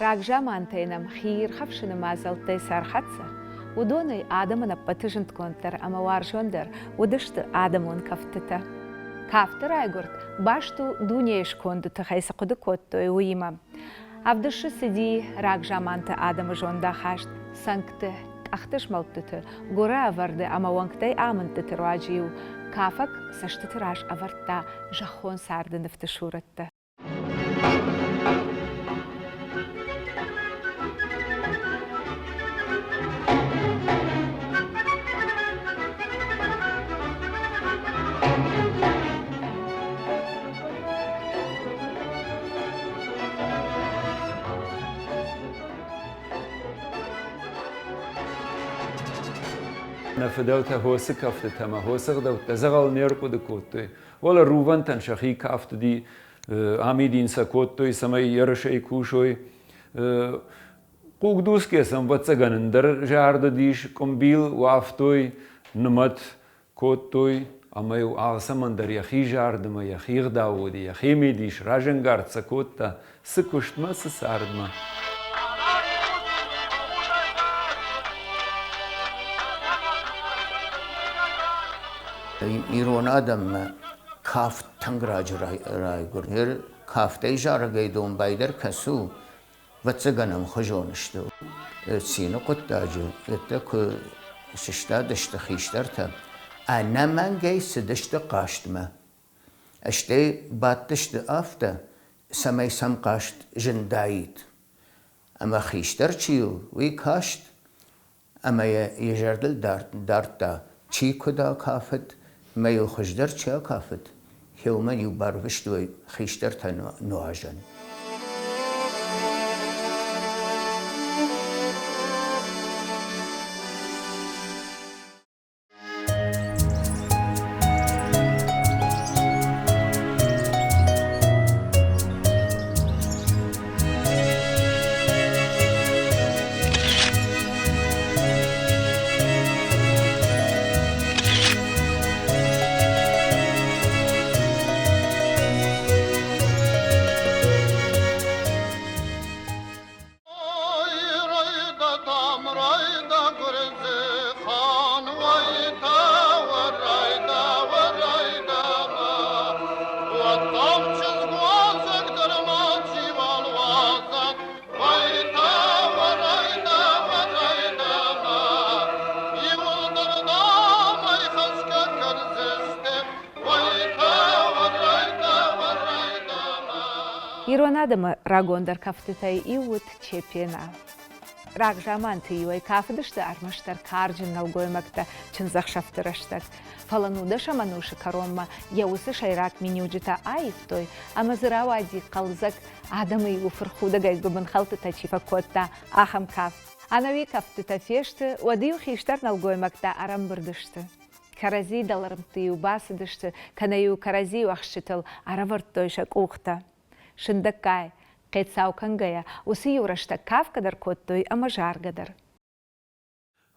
Рагзамантӕй нӕм хиирхӕфсыны мадзӕлттӕй цы ӕрхӕццӕ, уыдонӕй адӕмӕн ӕппӕты зындгонддӕр ӕмӕ уарзондӕр уыдысты адӕмон кӕфтытӕ. Кафты райгуырд баст у дунейы сконды тыххӕй цы хъуыды кодтой, уыимӕ. Ӕвдысы цыди рагзаманты адӕмы зондахаст, цӕнгты, къӕхты змӕлдтыты, гуырӕвӕрды ӕмӕ уӕнгтӕй амындтыты руаджы-иу кафӕг цӕстыты раз ӕвӕрдта зӕххон царды нывты сурӕттӕ. Нӕ фыдӕлтӕ хосы кӕфтытӕ ӕмӕ хосы ӕгъдӕуттӕ дзӕгъӕл не рхъуыды кодтой. Уӕлӕ рувӕнтӕн сӕхи кафт уыди, амидин сӕ кодтой, цӕмӕй ерысӕй кусой. Хъугдусгӕ сӕм, ӕвӕццӕгӕн, ӕндӕр зӕрд уыдис, къуымбил уӕфтой, нымӕт кодтой, ӕмӕ-иу алцӕмӕн дӕр йӕхи зардмӕ, йӕхи гъдау уыди, йӕхи мидис, разӕнгард сӕ кодта, цы куыстмӕ, цы цардмӕ. Ирон адӕммӕ кафт тынг раджы райгуырд. Ныр кафтӕй зарӕгӕй домбайдӕр кӕцы у, ӕвӕццӕгӕн, ӕмхуызон сты. Цины хъуыддаджы йеддӕ куы сыстадысты хистӕртӕ, ӕнӕмӕнгӕй цыдысты хъазтмӕ. Стӕй бадтысты афтӕ, цӕмӕй сӕм хъазт зындаид. Ӕмӕ хистӕр чи у, уый каст ӕмӕ йӕ йӕ зӕрдыл дардта, чи куыд акафыд, мӕ йыл хуыздӕр чи акафыд, хеуымӕн-иу барвыстой хистӕртӕ нуазӕн. Ирон адӕмы рагондӕр кӕфтытӕй иу уыд Чепена. Рагзаманты-иу ӕй кафыдысты ӕрмӕстдӕр карджын нӕлгоймӕгтӕ чындзӕхсӕвты рӕстӕг. Фӕлӕ нудӕсӕм ӕнусы кӕронмӕ йӕ уыцы сӕйраг миниуджытӕ аивтой ӕмӕ дзы рауади хъӕлдзӕг, адӕмы-иу фырхудӕгӕй гуыбынхӕлдтытӕ чи фӕкодта, ахӕм кафт. Ӕнӕуи кӕфтытӕ фесты, уӕд-иу хистӕр нӕлгоймӕгтӕ ӕрӕмбырд сты. Кӕрӕдзи дӕлӕрмтты-иу бацыдысты кӕнӕ-иу кӕрӕдзийы уӕхсчытыл ӕрӕвӕрдтой сӕ къухтӕ. Сындӕггай, хъецау кӕнгӕйӕ, уыцы иу рӕстӕг кафгӕ дӕр кодтой ӕмӕ заргӕ дӕр.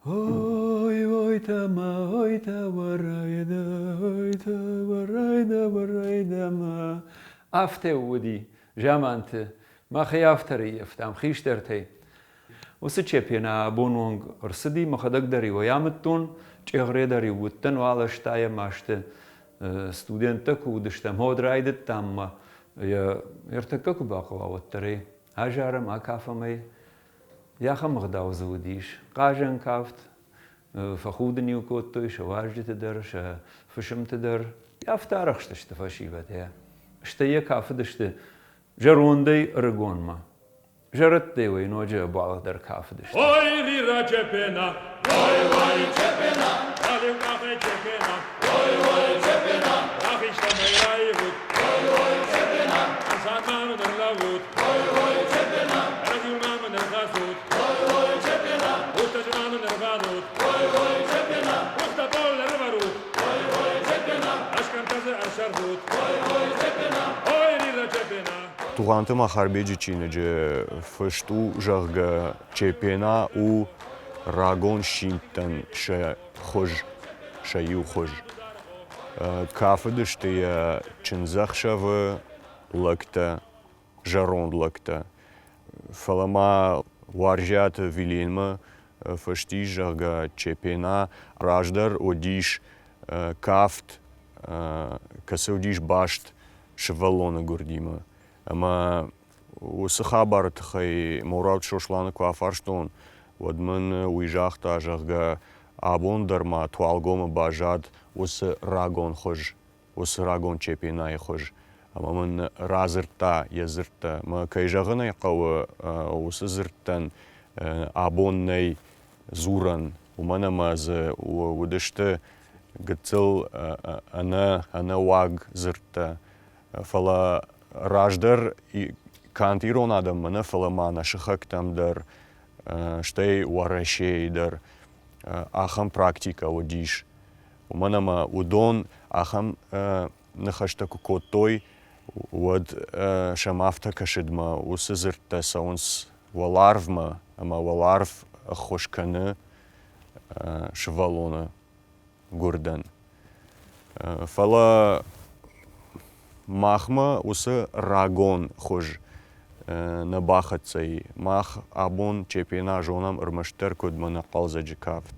Ой, ой, та ой, та варайда, ой, та варайда, варайда ма. Афтӕ уыди заманты. Махӕй авторы ййӕфтам хистӕртӕй. Уыцы чепена абон онг ӕрцыди, мӕхӕдӕг дӕр-иу ӕй амыдтон, чъегъре дӕр-иу уыдтӕн уал ӕстайӕм азты студенттӕ куы уыдыстӕм, уӕд райдыдтам ма йӕ ӕртӕккӕ куы бахъӕуа, уӕддӕр ӕй азарӕм, акафӕм ӕй. Ахӕм ӕгъдау дзы уыдис. Хъазӕн кафт, фӕхудын-иу кодтой сӕ уазджыты дӕр, сӕ фысымты дӕр. Афтӕ арӕхстысты фӕсивӕд, йӕ. Стӕй йӕ кафыдысты зӕрондӕй ӕрыгонмӕ. Зӕрӕдтӕй уый ноджы ӕбуалгъдӕр кафыдысты. Ой, рира чепена, ой, ой, чепена, галиу къахӕй чепена, ой, ой, чепена, рахизтӕмӕй раивут, ой, ой, чепена, ӕнцад-ма мын ӕрлӕуут, ой, ой, чепена, кӕрӕдзиуыл-ма мын ӕрхӕцут, ой, ой, чепена, къухтӕ-ма мын ӕрбадут, ой, ой, чепена, къухтӕ пъол ӕрывӕрут, ой, ой, чепена, ӕсгӕмтӕ дзы ӕрсӕрфут, ой, ой, чепена, ой, рира чепена. Тугъанты Махарбеджы чиныджы фыст у, зӕгъгӕ, Чепена у рагон симдтӕн сӕ хуыз, сӕ иу хуыз. Кафыдысты йӕ чындзӕхсӕвы лӕгтӕ, зӕронд лӕгтӕ. Фӕлӕ ма Уарзиаты Виленмӕ фыст ис, зӕгъгӕ, Чепена раздӕр уыдис кафт, кӕцы уыдис баст сывӕллоны гуырдимӕ. Ӕмӕ уыцы хабары тыххӕй Морат Сосланы куы афарстон, уӕд мын уый загъта, зӕгъгӕ, абон дӕр ма Туалгомы баззад уыцы рагон хуыз, уыцы рагон Чепенайы хуыз. Ӕмӕ мын радзырдта йӕ дзырдтӕ. Мӕ кӕй зӕгъын ӕй хъӕуы, уыцы дзырдтӕн абон нӕй дзурӕн, уымӕн ӕмӕ дзы уыдысты гыццыл ӕнӕуаг дзырдтӕ. Фӕлӕ раздӕр канд ирон адӕммӕ нӕ, фӕлӕ ма нӕ сыхӕгтӕм дӕр, стӕй Уӕрӕсейы дӕр ахӕм практикӕ уыдис. Уымӕн ӕмӕ уыдон ахӕм ныхӕстӕ куы кодтой, уӕд сӕм афтӕ кӕсыд мӕ уыцы дзырдтӕ цӕуынц уӕларвмӕ ӕмӕ уӕларв ӕххуыс кӕны сывӕллоны гуырдӕн. Фӕлӕ махмӕ уыцы рагон хуыз нӕ бахӕццӕ и. Мах абон Чепена зонӕм ӕрмӕстдӕр куыд мӕнӕ хъӕлдзӕджы кафт.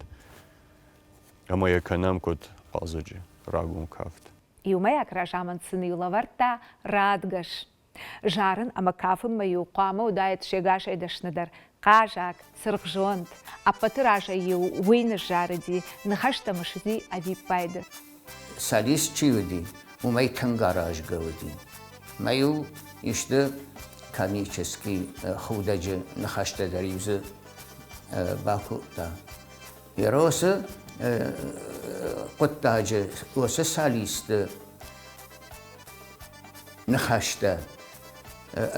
Ӕмӕ йӕ кӕнӕм куыд хъӕлдзӕджы рагон кафт. Иумӕйаг разамынд сын-иу лӕвӕрдта радгӕс. Зарын ӕмӕ кафынмӕ-иу хъуамӕ уыдаид сегасӕй дӕсныдӕр хъазаг, цыргъзонд. Ӕппӕты разӕй-иу уый ныззарыди, ныхӕстӕ мысыди ӕвиппайды. Солист чи уыди, уымӕй тынг аразгӕ уыди. Мӕ-иу исты комический худӕджы ныхӕстӕ дӕр-иу дзы бакодта. Еросы хъуыддаджы уыцы солисты ныхӕстӕ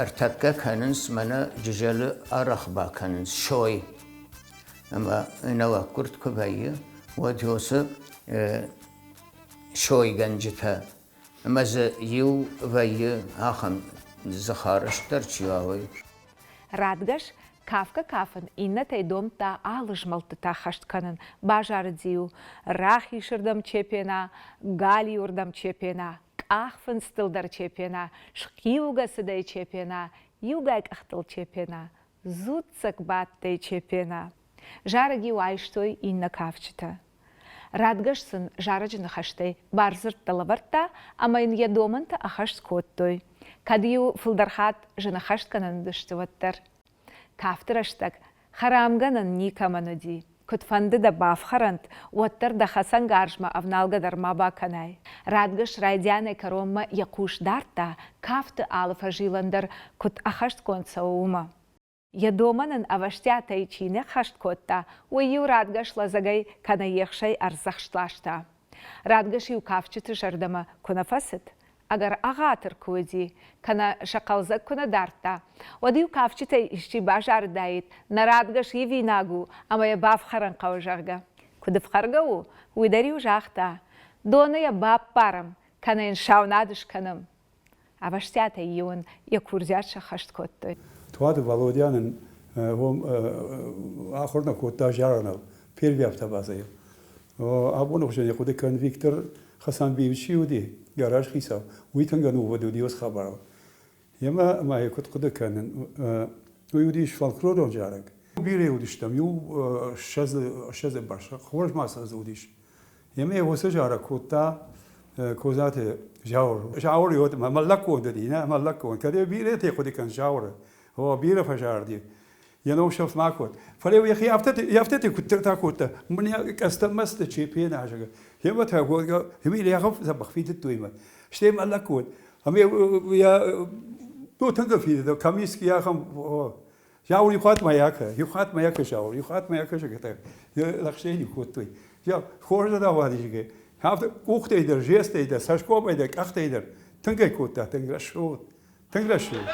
ӕртӕккӕ кӕнынц, мӕнӕ Джызӕлы арӕх бакӕнынц сой. Ӕмӕ нӕуӕггуырд куы вӕййы, уӕд уыцы сойгӕнджытӕ ӕмӕ дзы иу вӕййы ахӕм дзыхарӕзт дӕр чи уа, уый. Радгӕс кафгӕ-кафын иннӕтӕй домдта алы змӕлдтытӕ хӕст кӕнын, базарыди-иу рахисырдӕм чепена, галиуырдӕм чепена, къахфындзтыл дӕр чепена, схъиугӕ цыдӕй чепена, иугай къӕхтыл чепена, дзуццӕг бадтӕй чепена. Зарӕг-иу айстой иннӕ кафджытӕ. Радгӕс сын зарӕджы ныхӕстӕй бардзырдтӕ лӕвӕрдта ӕмӕ йын йӕ домӕнтӕ ӕххӕст кодтой, кӕд-иу фылдӕр хатт зыныхӕстгӕнӕн уыдысты, уӕддӕр. Кафты рӕстӕг хӕрамгӕнӕн никӕмӕн уыди. Куыдфӕнды дӕ бафхӕрӕнт, уӕддӕр дӕ хӕцӕнгарзмӕ ӕвналгӕ дӕр ма бакӕнай. Радгӕс райдианӕй кӕронмӕ йӕ хъус дардта, кафты алы фӕзилӕн дӕр куыд ӕххӕстгонд цӕуы, уымӕ. Йӕ домӕн ын ӕвӕстиатӕй чи не ххӕст кодта, уый-иу радгӕс лӕдзӕгӕй кӕнӕ ехсӕй ӕрдзӕхст ласта. Радгӕс-иу кафджыты зӕрдӕмӕ куы нӕ фӕцыд, ӕгӕр ӕгъатыр куы уыди, кӕнӕ сӕ хъӕлдзӕг куы нӕ дардта, уӕд-иу кафджытӕй исчи базарыдаид, нӕ радгӕс ивинаг у ӕмӕ йӕ бафхӕрын хъӕуы, зӕгъгӕ. Куыд ӕфхӕргӕ у, уый дӕр-иу загъта, доны йӕ баппарӕм, кӕнӕ йын саунад скӕнӕм. Ӕвӕстиатӕй-иу ын йӕ курдиат сӕххӕст кодтой. Туаты Валодя нын уым ахуыр нӕ кодта зарыныл, первый автобазӕйыл. Абоны хуызӕн йӕ хъуыды кӕн Виктор Хасанбиевич чи уыди, гараж хицау, уый тынг ӕнувыд уыди уыцы хабарыл. Емӕ ма йӕ куыд хъуыды кӕнын, уый уыдис фольклорон зарӕг. Бирӕ уыдыстӕм, иу ссӕдзы бӕрц, хорз ма ссӕдзы уыдис. Емӕ уыцы зарӕг кодта Козаты Зауыр. Зауыр йод мӕллӕггонд уыди, нӕ мӕллӕггонд. Кӕд бирӕтӕ хъуыды кӕн Зауыры. О, бирӕ фӕзарди. Йӕ ном сӕфт ма код. Фӕлӕ йӕхи афтӕ куыддӕртӕ кодта. Мын къӕстӕ-мӕстӕ чепена, зӕгъы. Емӕ та еми лӕгъы дзӕбӕх фидыдтой мӕ. Стӕй мӕллӕггонд. Ӕмӕ йӕ тынг фидыдта, комиски ахӕм Зауыр иу хатт ма йӕ иу хатт ма йӕ Зауыр, иу хатт ма йӕ зӕгъта, лӕгъстӕ кодтой. Хорз рауадис, афтӕ къухтӕй дӕр, жестӕй дӕр, цӕсгомӕй дӕр, къӕхтӕй дӕр тынг ӕй кодта, тынг рӕсугъд, тынг рӕсугъд.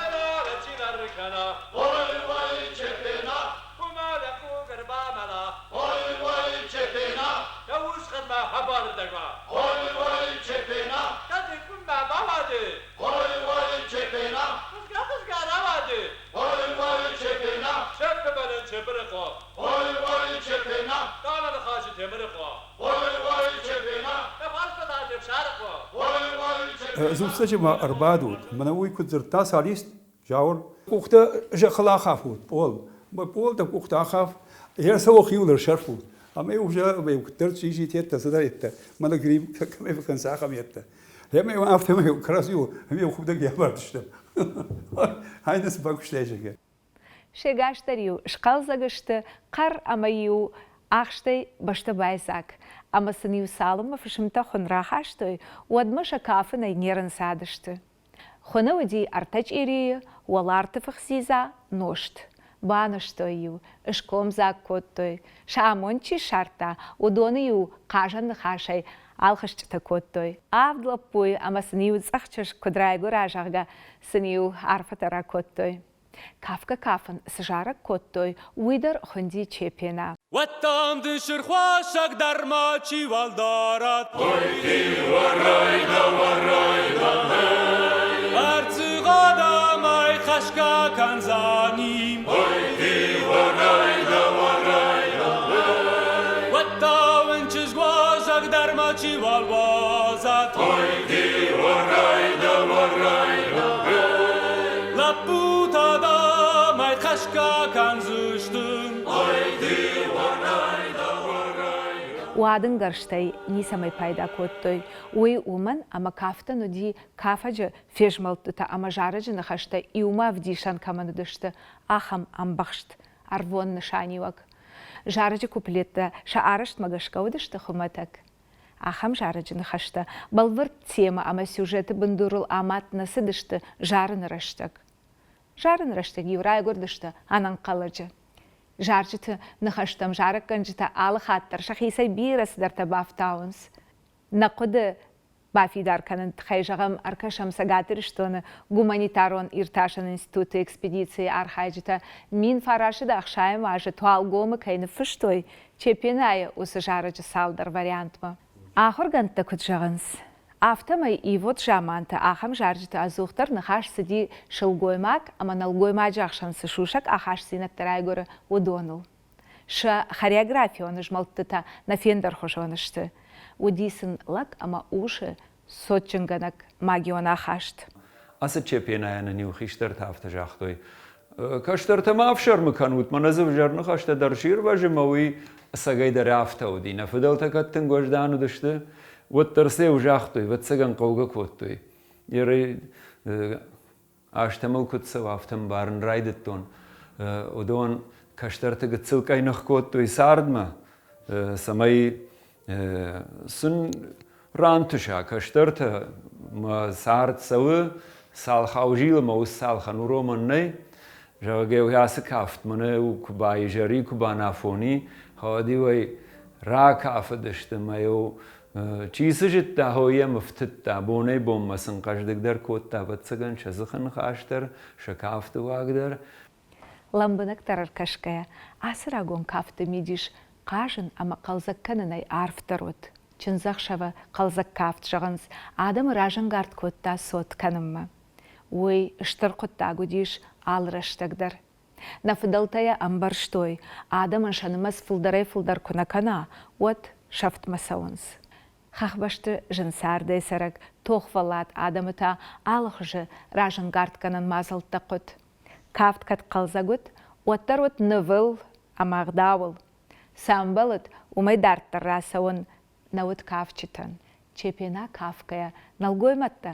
Дзуццӕджы ма ӕрбадут, мӕнӕ уый куыд дзырдта солист, Зауыр, къухтӕ зӕххыл ахафут, пъол. Пъол дӕ къухтӕ ахаф, йӕ сӕ хиуыл ӕрсӕрфут. Ӕмӕ уже куыддӕр чъизитеттӕ, цыдӕридтӕ, мӕнӕ грим кӕмӕй фӕкӕнынц, ахӕм йедтӕ. Ӕмӕ афтӕмӕй кӕрӕдзиуыл ӕмӕ худӕг ӕвӕрдыстӕм. Ай нӕ цы бакуыстай, зӕгъгӕ. Се гас дӕр-иу схъӕлдзӕг сты, хъӕр ӕмӕ-иу ахстӕй бӕстӕ байдзаг, ӕмӕ сын-иу цалынмӕ фысымтӕ хуын рахастой, уӕдмӕ сӕ кафынӕй не рынцадысты. Хуыны уыди ӕртӕ чъирийы, уӕларты фых дзидза, нозт. Банызтой-иу, скомдзаг кодтой. Сӕ амонд чи ссардта, уыдоны-иу хъазӕн ныхасӕй ӕлхысчъытӕ кодтой. Авд лӕппуйы ӕмӕ сын-иу цъӕх чызг куыд райгуыра, зӕгъгӕ, сын-иу арфӕтӕ ракодтой. Кафгӕ-кафын цы зарӕг кодтой, уый дӕр хуынди Чепена. Уӕдтам дын сырхуасӕг дӕр мачиуал дарӕд. Ой, уӕрӕйдӕ, уӕрӕйдӕ, Ӕрцыгъадӕмӕй хӕсгӕ кӕндзӕни. Ой, уӕрӕйдӕ, уӕрӕйдӕ, Уӕдта уын чызгуазӕг дӕр мачиуал уадзӕд. Ой, уӕрӕйдӕ, уӕрӕйдӕ, Лӕппутӕ дӕмӕй хӕсгӕ кӕндзысты. Уадынгӕрзтӕй ницӕмӕй пайда кодтой. Уый уымӕн, ӕмӕ кафтӕн уыди кафӕджы фезмӕлдтытӕ ӕмӕ зарӕджы ныхӕстӕ иумӕ ӕвдисӕн кӕмӕн уыдысты, ахӕм ӕмбӕхст ӕрвон нысаниуӕг. Зарӕджы куплеттӕ сӕ арӕзтмӕ гӕсгӕ уыдысты хуымӕтӕг. Ахӕм зарӕджы ныхӕстӕ бӕлвырд темӕ ӕмӕ сюжеты бындурыл амад нӕ цыдысты зарыны рӕстӕг. Зарыны рӕстӕг-иу райгуырдысты ӕнӕнхъӕлӕджы. Зарджыты ныхӕстӕм зарӕггӕнджытӕ алы хатт дӕр сӕхицӕй бирӕ цыдӕртӕ бафтауынц. Нӕ хъуыды бафидар кӕныны тыххӕй, зӕгъӕм, ӕркӕсӕм Цӕгат Ирыстоны гуманитарон иртасӕн институты экспедицийы архайджытӕ 1960 азы Туалгомы кӕй ныффыстой, Чепенайы уыцы зарӕджы цалдӕр вариантмӕ. Ахуыргӕндтӕ куыд зӕгъынц, афтӕмӕй ивгъуыд заманты ахӕм зарджыты ӕдзухдӕр ныхас цыди сылгоймаг ӕмӕ нӕлгоймаджы ӕхсӕн цы сусӕг ахастдзинӕдтӕ райгуыры, уыдоныл. Сӕ хореографион змӕлдтытӕ нӕ фендӕрхуызон сты. Уыди сын лӕг ӕмӕ усы цотджынгӕнӕг магион ахаст. Ацы Чепенайӕн нын-иу хистӕртӕ афтӕ загътой: кӕстӕртӕ ма ӕфсӕрмы кӕнут, мӕнӕ дзы ӕвзӕр ныхӕстӕ дӕр сирвӕзы мӕ уый ӕцӕгӕйдӕр афтӕ уыди. Нӕ фыдӕлтӕ кӕд тынг уӕздан уыдысты, уӕддӕр сӕ загътой, ӕвӕццӕгӕн хъӕугӕ кодтой. Азтӕ мыл куыд цӕуы, афтӕ ӕмбарын райдыдтон. Уыдон кӕстӕрты гыццыл къӕйных кодтой цардмӕ, цӕмӕй сын рантыса кӕстӕртӕ мӕ цард цӕуы, цалхау зилы мӕ уыцы цалхӕн уромӕн нӕй. Зӕгъгӕ, ацы кафт мӕнӕ куы баизӕри, куы банафони, уӕд-иу ӕй ракафыдысты мӕ-иу Чи цы зыдта, хо йӕм ӕфтыдта, бонӕй-бонмӕ сын хъӕздыгдӕр кодта, ӕвӕццӕгӕн, сӕ дзыхы ныхас дӕр, сӕ кафты уаг дӕр. Лӕмбынӕгдӕр ӕркӕсгӕйӕ, ацы рагон кафты мидис хъазын ӕмӕ хъӕлдзӕг кӕнынӕй арфдӕр уыд. Чындзӕхсӕвы хъӕлдзӕг кафт, зӕгъынц, адӕмы разӕнгард кодта цот кӕнынмӕ. Уый стыр хъуыддаг уыдис алы рӕстӕг дӕр. Нӕ фыдӕлтӕ йӕ ӕмбӕрстой, адӕмӕн сӕ нымӕц фылдӕрӕй-фылдӕр куы нӕ кӕна, уӕд сӕфтмӕ цӕуынц. Хӕхбӕсты зын цардӕй цӕрӕг тохвӕллад адӕмы та алыхуызы разӕнгардгӕнӕн мадзӕлттӕ хъуыд. Кафт кӕд хъӕлдзӕг уыд, уӕддӕр уыд нывыл ӕмӕ ӕгъдауыл. Цы ӕмбӕлыд, уымӕй дарддӕр рацӕуын нӕ уыд кафджытӕн. Чепена кафгӕйӕ нӕлгоймӕгтӕ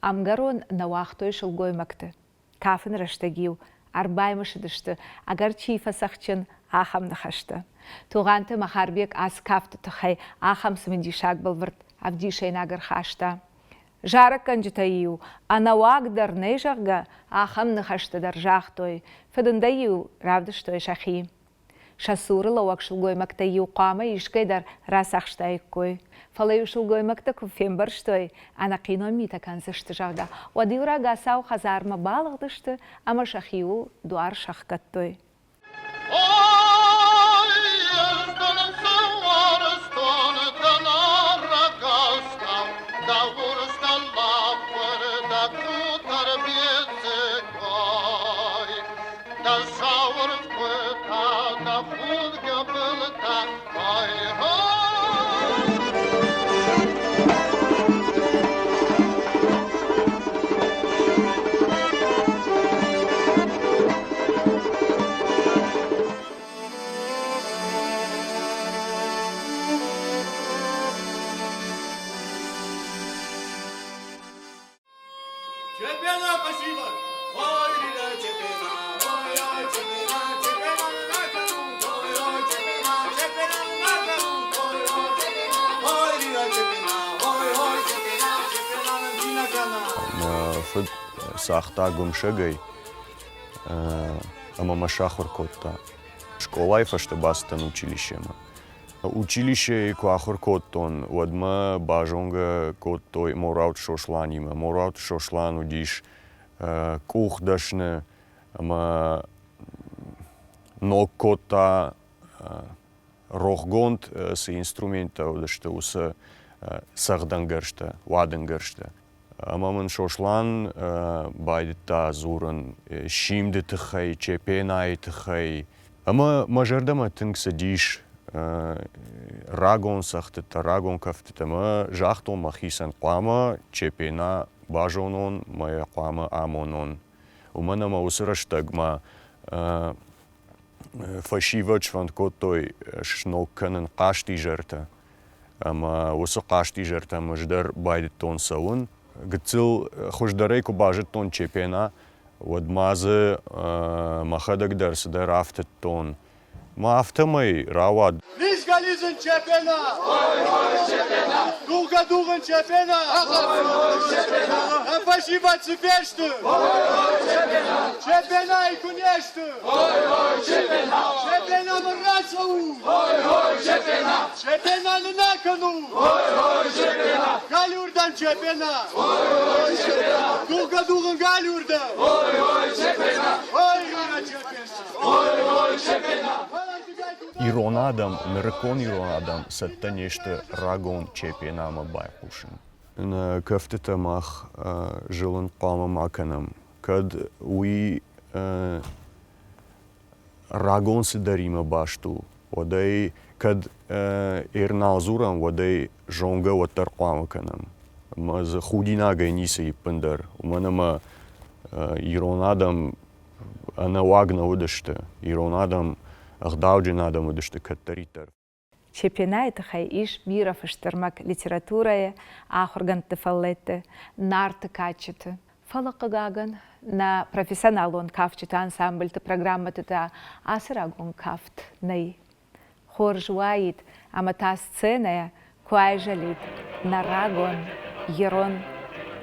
ӕмгӕрон нӕ уагътой сылгоймӕгты. Кафыны рӕстӕг-иу ӕрбаймысыдысты, ӕгӕр чи фӕцӕхджын, ахӕм ныхӕстӕ. Тугъанты Махарбег ацы кафты тыххӕй ахӕм цымыдисаг бӕлвырд ӕвдисӕйнаг ӕрхаста. Зарӕггӕнджытӕ-иу ӕнӕуаг дӕр нӕй, зӕгъгӕ, ахӕм ныхӕстӕ дӕр загътой, фыдындӕй-иу равдыстой сӕхи. Сӕ цуры лӕууӕг сылгоймӕгтӕй-иу хъуамӕ искӕй дӕр рацахстаиккой. Фӕлӕ-иу сылгоймӕгтӕ куы фембӕрстой, ӕнахъинон митӕ кӕндзысты, зӕгъгӕ, уӕд-иу рагацау хӕдзармӕ балыгъдысты ӕмӕ сӕхиуыл дуар сӕхгӕдтой. Дӕ сауыр куытӕ, дӕ худгӕ былтӕ, ай-гъай! Чепена, фӕсивӕд! Ой, рира, чепена, ой, ой, чепена, чепена, на кӕнут, ой, ой, чепена, чепена, на кӕнут, ой, ой, чепена, ой, рира, чепена, ой, ой, чепена, чепена, на кӕна. Мӕ фыд цагъта гуымсӕгӕй ӕмӕ мӕ сахуыр кодта. Скъолайы фӕстӕ бацыдтӕн училищемӕ. Училищейы куы ахуыр кодтон, уӕд мӕ базонгӕ кодтой Морауты Сосланимӕ. Морауты Сослан уыдис къухдӕсны ӕмӕ ног кодта рохгонд цы инструменттӕ уыдысты, уыцы цӕгъдӕнгӕрзтӕ, уадынгӕрзтӕ. Ӕмӕ мын Сослан байдыдта дзурын симды тыххӕй, чепенайы тыххӕй. Ӕмӕ мӕ зӕрдӕмӕ тынг цыдис рагон цӕгъдтытӕ, рагон кӕфтытӕ. Мӕ загътон мӕхицӕн, хъуамӕ чепена базонон, мӕ йӕ хъуамӕ амонон. Уымӕн ӕмӕ уыцы рӕстӕгмӕ фӕсивӕд сфӕнд кодтой сног кӕнын хъазтизӕртӕ. Ӕмӕ уыцы хъазтизӕртӕм ӕз дӕр байдыдтон цӕуын. Гыццыл хуыздӕрӕй куы базыдтон Чепена, уӕд ма дзы мӕхӕдӕг дӕр цыдӕр афтыдтон. Мӕ афтӕмӕй рауад. Лизгӕ-лизын Чепена! Дугъгӕ-дугъын Чепена! Фӕсивӕд цы фесты? Чепенайы куы не сты! Чепена мын рацӕут! Чепена нын акӕнут! Галиуырдӕм Чепена! Дугъгӕ-дугъын галиуырдӕм! Ой, Чепена! Ирон адӕм, нырыккон ирон адӕм цӕттӕ не сты рагон Чепенамӕ байхъусын. Нӕ кӕфтытӕ мах зылын хъуамӕ ма кӕнӕм. Кӕд уый рагон цыдӕримӕ баст у, уӕд ӕй кӕд ӕрнал дзурӕм, уӕд ӕй зонгӕ уӕддӕр хъуамӕ кӕнӕм. Ӕмӕ дзы худинагӕй ницы и ӕппындӕр, уымӕн ӕмӕ ирон адӕм ӕнӕуаг нӕ уыдысты. Ирон адӕм ӕгъдауджын адӕм уыдысты кӕддӕриддӕр. Чепенайы тыххӕй ис бирӕ фыстӕрмӕг литературӕйы, ахуыргӕндты фӕллӕйтты, Нарты кадджыты. Фӕлӕ, хъыгагӕн, нӕ профессионалон кафджыты ансамбльты программӕты та ацы рагон кафт нӕй. Хорз уаид, ӕмӕ та сценӕйӕ куы айзӕлид нӕ рагон ирон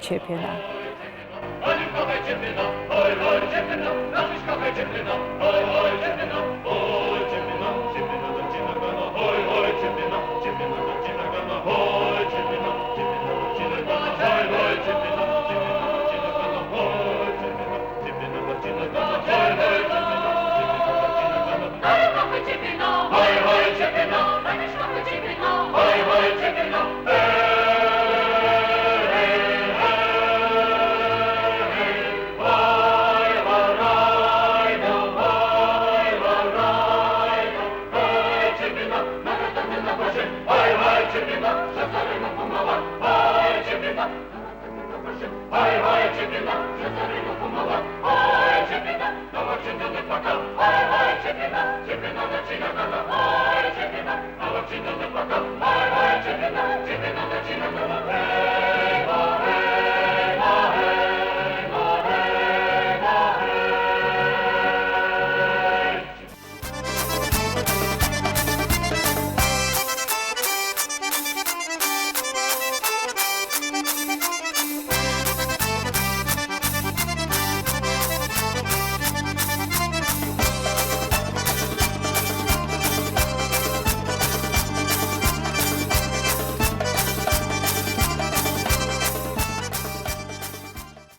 Чепена. Ой, ой, Чепина!